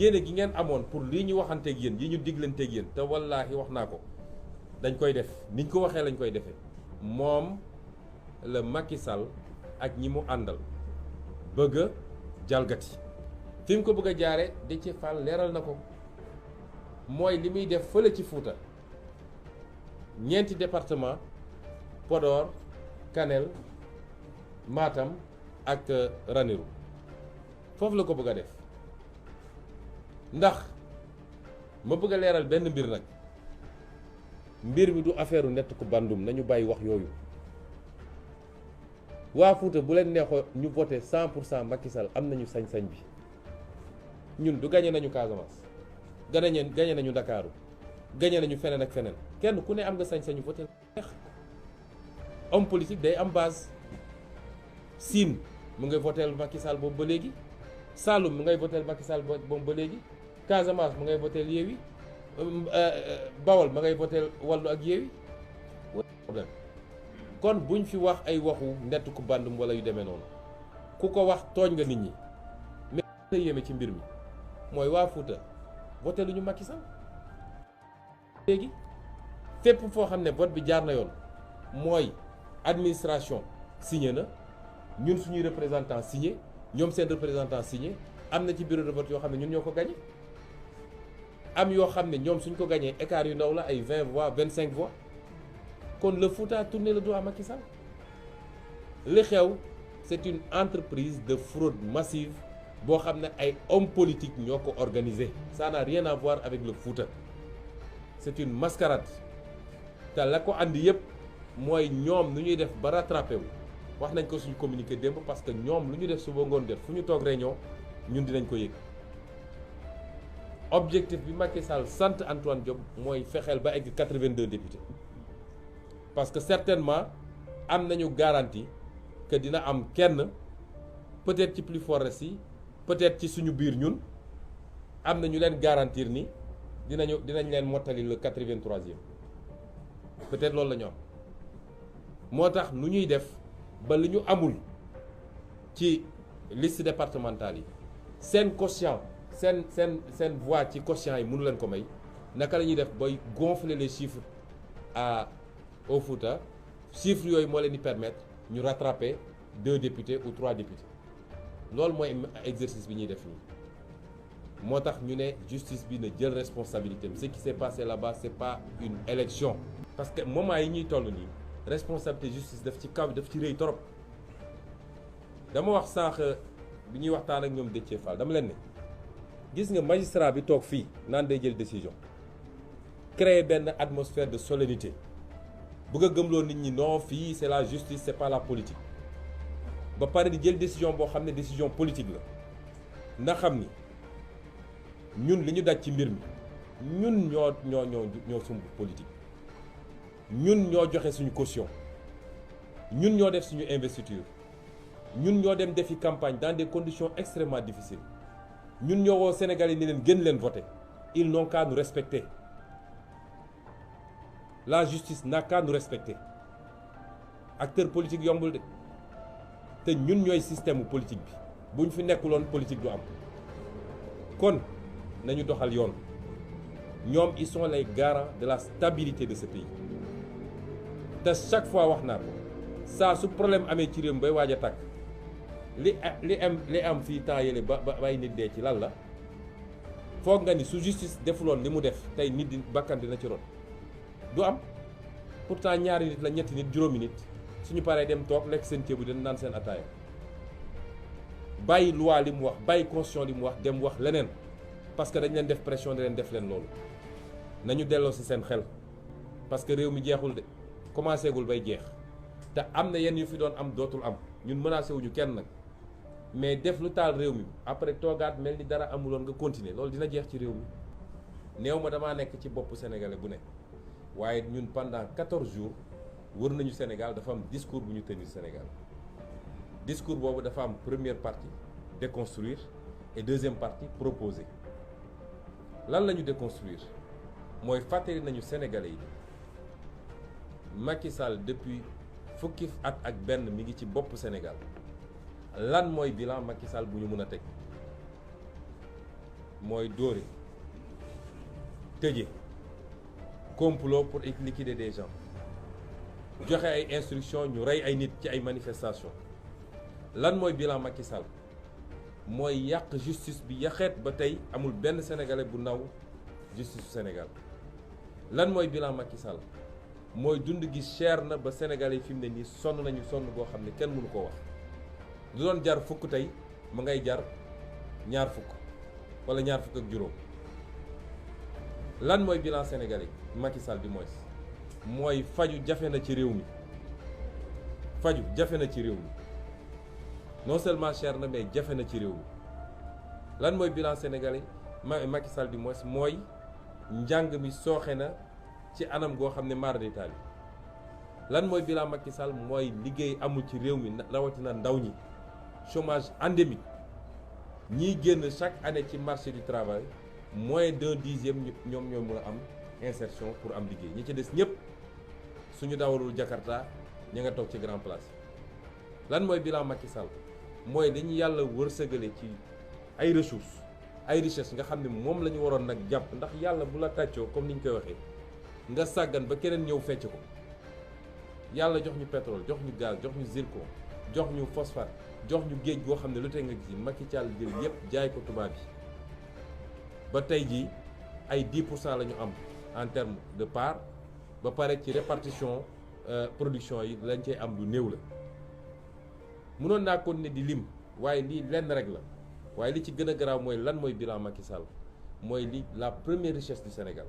yéene gi ngeen amoon pour lii ñu waxanteeg yéen yi ñu diglanteeg yéen te wallaahi wax naa ko dañ koy def niñ ko waxee lañ koy defee moom la Macky Sall ak ñi mu àndal bëgg a jalgati fi mu ko bëgg a jaare Déthié Fall leeral na ko mooy li muy def fële ci Fuuta ñeenti département Podor Kanel Matam ak Ranérou foofu la ko bëgg a def ndax ma bëgg a leeral benn mbir nag mbir mi du affaire nett ku bandum nañu bàyyi wax yooyu waa Fuuta bu leen neexoo ñu voté 100% Macky Sall am nañu sañ-sañ bi ñun du gagné nañu Casamance gagné nañu Ndakaaru gagné nañu feneen ak feneen kenn ku ne am nga sañ-sañu voté neex homme politique day am base Sine mu ngay votel Macky Sall boobu ba léegi Saloum mu ngay votel Macky Sall boobu ba léegi Casamance mu ngay votel Yewwi Bawol ma ngay votel Wallu ak Yewwi problème kon buñ fi wax ay waxu nett ku bandum wala yu demee noonu ku ko wax tooñ nga nit ñi mais la yéeme ci mbir mi mooy waa Fuuta voté lu ñu Macky Sall léegi fépp foo xam ne vote bi jaar na yoon mooy administration signé na ñun suñuy représentant signé ñoom seen représentant signé am na ci bureau de vote yoo xam ne ñun ñoo ko gagné am yoo xam ne ñoom suñ ko gagné écart yu ndaw la ay 20 voix 25 voix kon le Fouta a tourné le dos à Macky Sall li xew c'est une entreprise de fraude massive boo xam ne ay hommes politiques ñoo ko organisé ça n'a rien à voir avec le Fouta c'est une mascarade te la ko andi yëpp mooy ñoom nu ñuy def ba rattrapé wu wax nañ ko suñu communiqué démb parce que ñoom lu ñu def suba ngoon jot fu ñu toog réunion ñun dinañ ko yëg objectif bi Macky Sall sant Antoine Diome mooy fexeel ba egg 82 députés parce que certainement am nañu garantie que dina am kenn peut-être ci plus fort yi peut-être ci suñu biir ñun am na ñu leen garantir ni dinañ leen mottali le 83e peut-être loolu la ñu am moo tax nu ñuy def ba li ñu amul ci liste départementale yi seen quotient seen voix ci quotient yi mënu leen ko may naka la ñuy def bay gonfler les chiffres au Fouta chiffres yooyu moo leen di permettre ñu rattraper 2 députés ou 3 députés loolu mooy exercice bi ñuy def nii moo tax ñu ne justice bi na jël responsabilité ce qui s'est passé là-bas c'est pas une élection parce que moment yi ñuy toll nii responsabilité justice daf ci kaw daf ci rëy torop dama wax sànq bi ñuy waxtaan ak ñoom Déthié Fall dama leen ne gis nga magistrat bi toog fii naan day jël décision créer benn atmosphère de solennité bëgg a gëmloo nit ñi non fii c'est la justice c'est pas la politique ba pare di jël décision boo xam ne décision politique la na xam ni ñun li ñu daj ci mbir mi ñun ñoo sumb politique ñun ñoo joxe suñu caution ñun ñoo def suñu investiture ñun ñoo dem defi campagne dans des conditions extrêmement difficiles ñun ñoo woo Sénégalais ni leen gën leen voter ils n'ont qu'à nous respecter la justice n'a qu'à nous respecter acteur politique yombul de te ñun ñooy système politique bi bu ñu fi nekkuloon politique du am kon nañu doxal yoon ñoom ils sont les garants de la stabilité de ce pays te chaque fois wax naa ko saa su problème amee ci réew mi bay waaj a tàkk li am fii temps yële ba bay nit dee ci lan la foog nga ni su justice defuloon li mu def tey nit di bakkan dina ci ron du am pourtant ñaari nit la ñetti nit juróomi nit suñu paree dem toog lekk seen ceebu den naan seen ataaya bàyyi loi li mu wax bàyyi constitution li mu wax dem wax leneen parce que dañ leen def pression di leen def leen loolu nañu delloo ci seen xel parce que réew mi jeexul de commencé gul bay jeex te am na yenn yu fi doon am dootul am ñun menacé wuñu kenn nag mais def lu taal réew mi après toogaat mel ni dara amuloon nga continuer loolu dina jeex ci réew mi néew ma damaa nekk ci boppu sénégalais bu ne waaye ñun pendant 14 jours wër nañu Sénégal dafa am discours bu ñu tenir Sénégal discours boobu dafa am première partie déconstruire et deuxième partie proposer lan la ñu déconstruire mooy fàttali nañu sénégalais yi Macky Sall depuis fukki at ak benn mi ngi ci bopp Sénégal lan mooy bilan Macky Sall bu ñu mën a teg mooy dóore tëje complot pour liquider des gens joxe ay instructions ñu rey ay nit ci ay manifestations lan mooy bilan Macky Sall mooy yàq justice bi yaxeet ba tey amul benn sénégalais bu naw justice su Sénégal. lan mooy bilan Macky Sall mooy dund gi cher na ba sénégalais yi fi mu ne nii sonn nañu sonn boo xam ne kenn mënu koo wax du doon jar fukk tey ma ngay jar ñaar fukk wala ñaar fukk ak juróom. lan mooy bilan sénégalais Macky Sall di mooy faju jafe na ci réew mi faju jafe na ci réew mi non seulement cher na mais jafe na ci réew mi. lan mooy bilan sénégalais Macky Sall di mooy njàng mi sooxe na ci anam goo xam ne mara détail lan mooy bilan Macky Sall mooy liggéey amul ci réew mi rawatina ndaw ñi chômage endémique ñiy génn chaque année ci marché du travail moins d'un dixième ñoom ñoo mën a am insertion pour am liggéey ñi ci des ñëpp suñu dawalul Jakarta ña nga toog ci grand place. lan mooy bilan Macky Sall mooy dañu yàlla wërsëgale ci ay ressources ay richesse nga xam ne moom la ñu waroon nag jàpp ndax yàlla bu la tàccoo comme ni ñu koy waxee nga sàggan ba keneen ñëw fecc ko yàlla jox ñu pétrole jox ñu gaz jox ñu zircon jox ñu phosphate jox ñu géej goo xam ne lu tey nga gis Macky Sall jël yépp jaay ko tubaab yi ba tey jii ay 10% la ñu am en terme de part ba pare ci répartition production yi lañ cey am lu néew la mënoon naa continuer di lim waaye lii lenn rek la waaye li ci gën a garaaw mooy lan mooy bilan Macky Sall mooy li la première richesse du Sénégal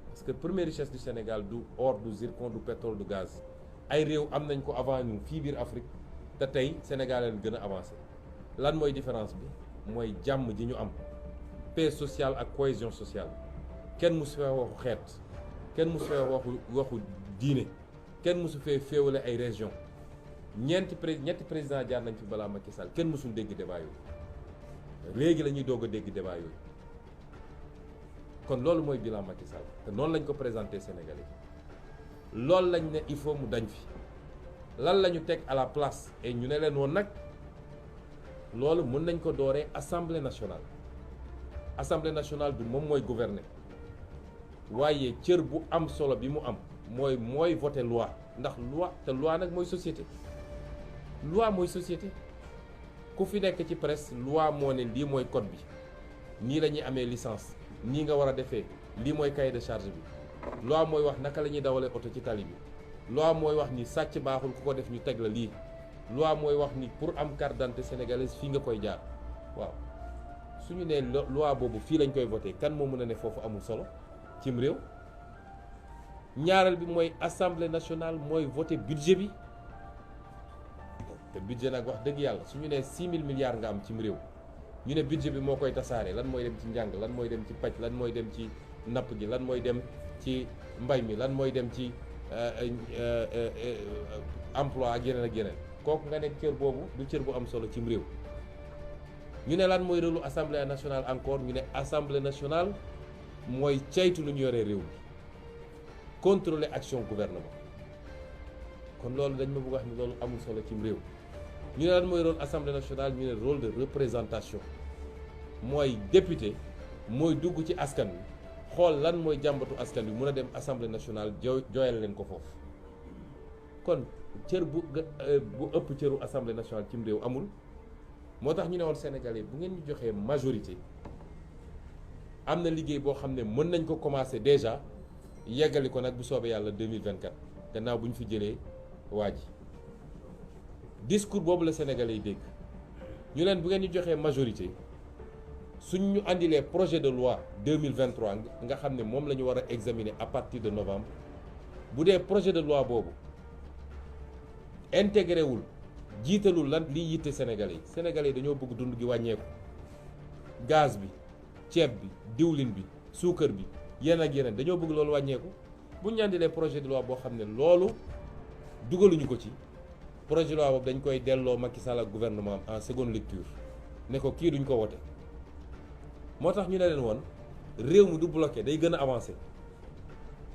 parce que première richesse du Sénégal du or du zircon du pétrole du gaz ay réew am nañ ko avant ñu fii biir Afrique te tey Sénégal leen gën a avancé lan mooy différence bi mooy jàmm ji ñu am paix sociale ak cohésion sociale kenn musu fee waxu xeet kenn musu fee waxu diine kenn musu fee féewale ay région ñetti président jaar nañ fi balaa Macky Sall kenn musul dégg débat yooyu léegi la ñuy doog a dégg débat yooyu kon loolu mooy bilan Macky Sall te noonu lañ ko présenté Sénégalais loolu lañ ne il faut mu dañ fi lan la ñu teg à la place et ñu ne leen woon nag loolu mën nañ ko dooree assemblée nationale bi moom mooy gouverner waaye cër bu am solo bi mu am mooy voter loi ndax loi te loi nag mooy société ku fi nekk ci presse loi moo ne lii mooy code bi nii la ñuy amee licence nii nga war a defee lii mooy cahier de charge bi loi mooy wax naka la ñuy dawalee oto ci tali bi loi mooy wax ni sàcc baaxul ku ko def ñu teg la lii loi mooy wax ni pour am carte d'identité sénégalaise fii nga koy jaar waaw suñu nee loi boobu fii lañ koy voté kan moo mën a ne foofu amul solo cim réew. ñaareel bi mooy assemblée nationale mooy voté budget bi te budget nag wax dëgg yàlla suñu nee 6000 milliards nga am cim réew ñu ne budget bi moo koy tasaare lan mooy dem ci njàng lan mooy dem ci paj lan mooy dem ci napp gi lan mooy dem ci mbay mi lan mooy dem ci emploi ak yeneen kooku nga ne cër boobu du cër bu am solo cim réew. ñu ne lan mooy rôlu assemblée nationale encore ñu ne assemblée nationale mooy caytu lu ñu yoree réew mi contrôler action gouvernement kon loolu dañ ma bëgg wax ni loolu amul solo cim réew. ñu ne lan mooy rôle assemblée nationale ñu ne rôle de représentation mooy député mooy dugg ci askan wi xool lan mooy jàmbatu askan wi mën a dem assemblée nationale jooyal leen ko foofu kon cër bu ëpp cëru assemblée nationale cim réew amul. moo tax ñu ne woon Sénégalais bu ngeen ñu joxee majorité am na liggéey boo xam ne mën nañ ko commencer déjà yeggali ko nag bu soobee yàlla 2024 gannaaw bu ñu fi jëlee waa ji discours boobu la Sénégalais yi dégg ñu leen bu ngeen ñu joxee majorité suñ ñu andilee projet de loi 2023 nga xam ne moom la ñu war a examiner à partir de novembre bu dee projet de loi boobu intégré wul jiitalul lan liy yitte Sénégalais yi dañoo bëgg dund gi wàññeeku gaz bi ceeb bi diwlin bi suukar bi yeneen ak yeneen dañoo bëgg loolu wàññeeku bu ñu andilee projet de loi boo xam ne loolu dugaluñu ko ci projet de loi boobu dañ koy delloo Macky Sall ak gouvernement en seconde lecture ne ko kii duñ ko wote moo tax ñu ne leen woon réew mi du bloqué day gën a avancé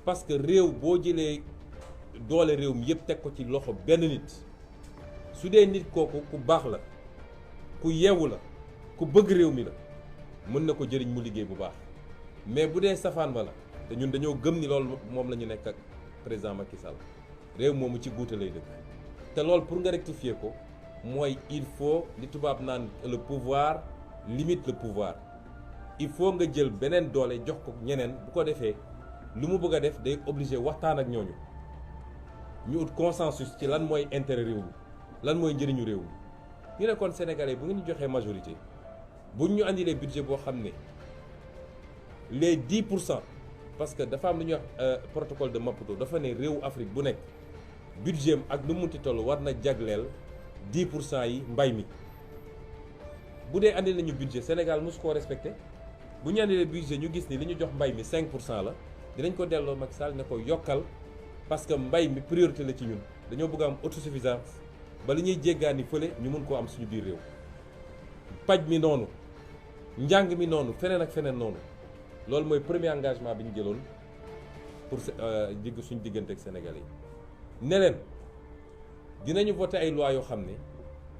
parce que réew boo jëlee doole réew mi yëpp teg ko ci loxo benn nit su dee nit kooku ku baax la ku yeewu la ku bëgg réew mi la mën na ko jëriñ mu liggéey bu baax mais bu dee safaan ba la te ñun dañoo gëm ni loolu moom la ñu nekk ak président Macky Sall réew moomu ci guute lay dëkk te loolu pour nga rectifier ko mooy il faut li tubaab naan le pouvoir limite le pouvoir il faut nga jël beneen doole jox ko ñeneen bu ko defee lu mu bëgg a def day obligé waxtaan ak ñooñu ñu ut consensus ci lan mooy intérêt réew mi lan mooy njëriñu réew mi ñu ne kon sénégalais bu ngeen ñu joxee majorité buñ ñu andilee budget boo xam ne les 10% parce que dafa am lu ñuy wax protocole de Maputo dafa ne réewu Afrique bu nekk budget am ak lu mu munti toll war na jagleel 10% yi mbay mi bu dee andi nañu budget Sénégal mosu koo respecté bu ñu andilee budget ñu gis ni li ñu jox mbay mi 5% la dinañ ko delloo Macky Sall ne ko yokkal parce que mbay mi priorité la ci ñun dañoo bëgg a am autosuffisance ba li ñuy jéggaani fële ñu mun koo am suñu biir réew paj mi noonu njàng mi noonu feneen ak feneen noonu loolu mooy premier engagement bi ñu jëloon pour suñu diggante ak Sénégalais yi ne leen dinañu voté ay loi yoo xam ne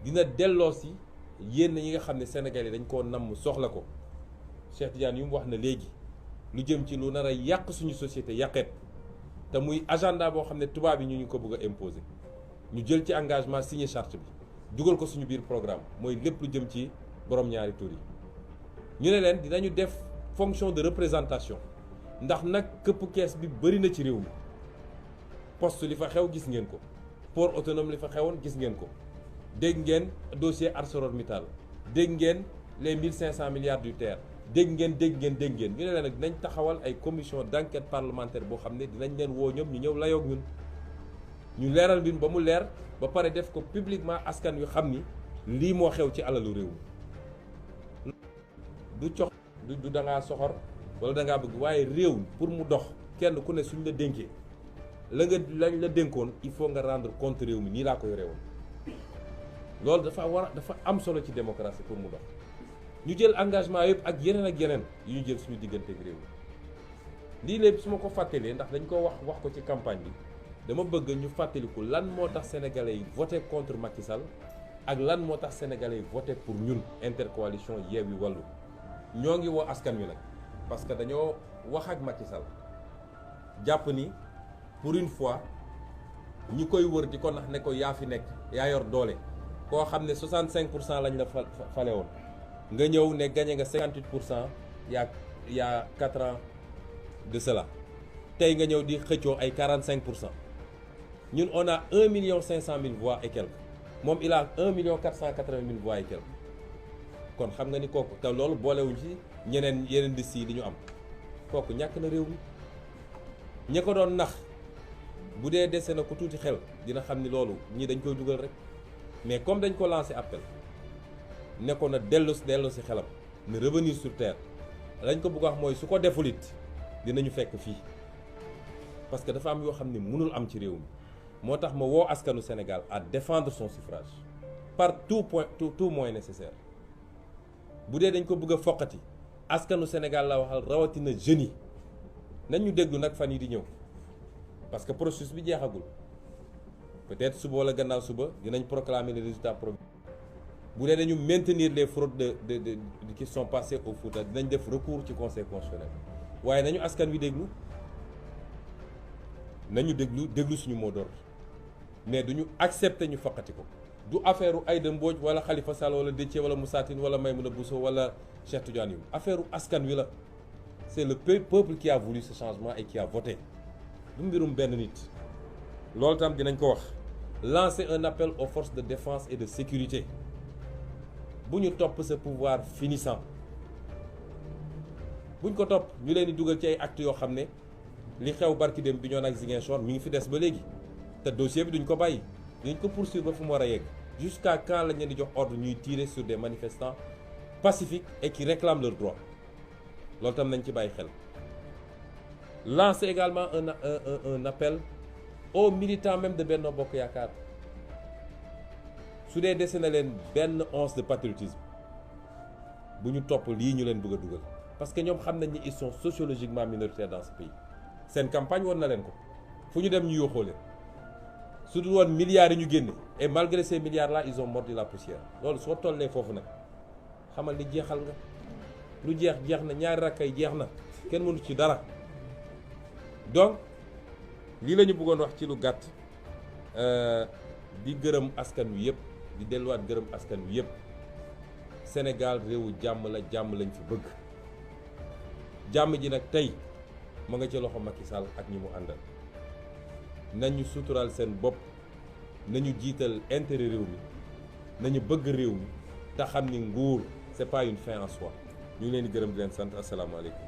dina delloo si yéen ñi nga xam ne Sénégalais dañ koo namm soxla ko Cheikh Tidiane yu mu wax na léegi lu jëm ci lu nar a yàq suñu société yàqeet te muy agenda boo xam ne tubaab yi ñu ngi ko bëgg a imposer ñu jël ci engagement signé charte bi dugal ko suñu biir programme mooy lépp lu jëm ci borom ñaari tur yi ñu ne leen dinañu def fonction de représentation ndax nag këpp kees bi bëri na ci réew mi poste li fa xew gis ngeen ko port autonome li fa xewoon gis ngeen ko dégg ngeen dossier ArcelorMittal dégg ngeen les 1500 milliards du TER dégg ngeen ñu ne leen nag dinañ taxawal ay commission d'enquête parlementaire boo xam ne dinañ leen woo ñoom ñu ñëw layoog ñun ñu leeral mbir ba mu leer ba pare def ko publiquement askan wi xam ni lii moo xew ci alalu réew mi du cox du da ngaa soxor wala da ngaa bëgg waaye réew pour mu dox kenn ku ne suñ la dénkee lañ la dénkoon il faut nga rendre compte réew mi nii laa ko yore woon loolu dafa am solo ci démocratie pour mu dox ñu jël engagement yëpp ak yeneen yu ñu jël suñu diggante ak réew mi lii lépp su ma ko fàttalee ndax dañ ko wax ko ci campagne bi dama bëgg ñu fàttaliku lan moo tax sénégalais yi voté contre Macky Sall ak lan moo tax sénégalais yi voté pour ñun intercoalition Yewwi Wallu ñoo ngi woo askan wi nag parce que dañoo wax ak Macky Sall jàpp ni pour une fois ñi koy wër di ko nax ne ko yaa fi nekk yaa yor doole koo xam ne 65% lañ la fale woon nga ñëw ne gagné nga 58% yaa 4 ans de cela tey nga ñëw di xëccoo ay 45%. ñun on a 1,5 million voix et quelques moom il a 1,480,000 voix et quelques kon xam nga ni kooku te loolu boolewuñ ci yeneen liste yi di ñu am kooku ñàkk na réew mi ña ko doon nax bu dee dese na ko tuuti xel dina xam ni loolu ñii dañ koy dugal rek mais comme dañ ko lancé appel ne ko na dellu si xelam ne revenir sur terre lañ ko bëgg wax mooy su ko deful it dinañu fekk fii parce que dafa am yoo xam ne mënul am ci réew mi moo tax ma woo askanu Sénégal à défendre son suffrage par tout moyen nécessaire bu dee dañ ko bëgg a foqati askanu Sénégal la waxal rawatina jeunes yi nañ ñu déglu nag fan yi di ñëw parce que processus bi jeexagul peut-être suba wala gannaaw suba dinañ proclamer les résultats provisoires bu dee dañu maintenir les fraudes de qui sont passées au Fouta dinañ def recours ci conseil constitutionnel waaye nañu askan wi déglu déglu suñu mot d'ordre mais duñu accepter ñu foqati ko du affaire u Aïda Mbodj wala Khalifa Sall wala Déthié wala Moussa Tine wala Maïmouna Bousso wala Cheikh Tidiane Youm affaire u askan wi la c'est le peuple qui a voulu ce changement et qui a voté du mbirum benn nit loolu tam dinañ ko wax lancer un appel aux forces de défense et de sécurité bu ñu topp ce pouvoir finissant buñ ko topp ñu leen di dugal ci ay actes yoo xam ne li xew barki dem bi ñoon ak Ziguinchor mi ngi fi des ba léegi te dossier bi duñ ko bàyyi dañ ko poursuivre ba fu mu war a yegg jusqu'à quand lañ leen di jox ordre ñuy tirer sur des manifestants pacifiques et qui réclament leurs droits loolu tam nañ ci bàyyi xel. lancer également un appel aux militants même de Benno Bokk Yaakaar su dee dese na leen benn once de patriotisme bu ñu topp lii ñu leen bëgg a dugal parce que ñoom xam nañ ni ils sont sociologiquement minoritaires dans ce pays seen campagne woon na leen ko fu ñu dem ñu yóoxoo leen su dul woon milliards yi ñu génne et malgré ces milliards là ils ont mordu la poussière loolu soo tollee foofu nag xamal ni jeexal nga lu jeex jeex na, ñaari rakkay jeex na, kenn mënu ci dara. Donc lii la ñu bëggoon wax ci lu gàtt, di gërëm askan wi yëpp, di delluwaat gërëm askan wi yëpp. Sénégal réewu jàmm la, jàmm lañ fi bëgg. jàmm ji nag tey ma nga ci loxo Macky Sall ak ñi mu àndal. nañu suturaal seen bopp, nañu jiital intérêt réew mi, nañu bëgg réew mi te xam ni nguur c'est pas une fin en soi. ñu ngi leen di gërëm di leen sant. Asalaamaaleykum.